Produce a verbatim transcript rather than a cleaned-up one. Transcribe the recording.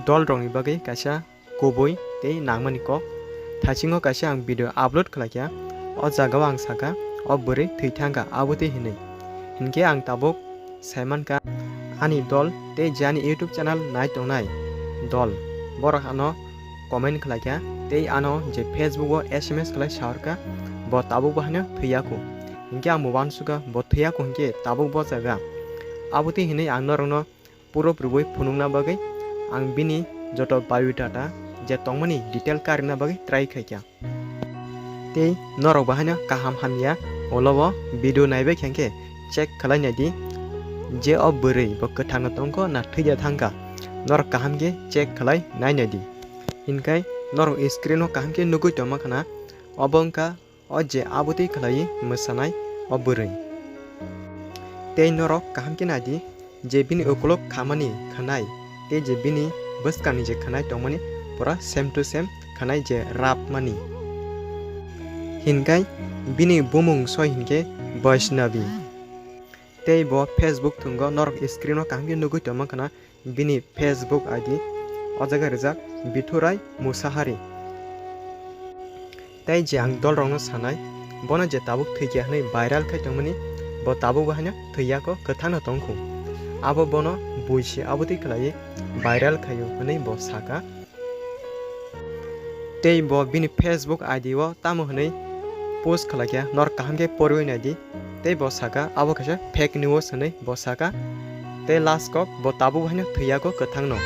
dol rokni bagwi kaisa kubui tei nangmani kok. Thaisingo kaisa ang video upload khlaikha, o jagao ang sakha o bwrwi thwi thangkha abotwi hinwi. Hinkhe ang tabuk saimankha ani dol tei je ani YouTube channel nai tongnai dol, borok ano comment khlaikha tei ano je Facebook o S M S khlai sahorkha, bo tabuk bo haino thwiyaku. Hinkhe ang bo uansukha bo thwiyaku hinkhe tabuk bo jaga. Abotwi hinwi ang norokno proof rwui phunukna bagwi ang bini joto biodata je tongmani detail karina bagwi try khaikha. Tei norok bo haino kaham hamya ulo o video naibai khe hinkhe check khlai naidi je o bwrwi bo kwthangno tongkho na thwiya thangkha, norok kaham khe check khlai nai naidi. Hinkhe norok screen o kaham khe nugui tongma khna, obo wngkha o je abotwi khlaiwi mwsanai o bwrwi. Tei norok kaham khe naidi je bini ukuluk khamani khwnai tei je bini bwskangni je khwnai tongmani pura same to same khwnai je rapmani. Hinkhe bini bumung soi hinkhe Vaishnavi. Tei bo Facebook thwngo, norok screen o kaham khe nugui tongma khna bini Facebook I D, o jaga rijak Bithurai Musahari. Tei je ang dolrokno sanai, bono je tabuk thwikya hwnwi viral khai tongmani, bo tabuk bo haino thwiyako, kwthangno tongkhu. Abo bono buisi abotwi khlaiwi viral khaio hwnwi bo sakha. Tei bo bini Facebook I D o tamo hwnwi post khlaikha, norok kaham khe poriwi naidi. Tei bo sakha abo kaisa fake news hwnwi bo sakha. Tei last kok bo tabuk haino thwiyako, kwthangno.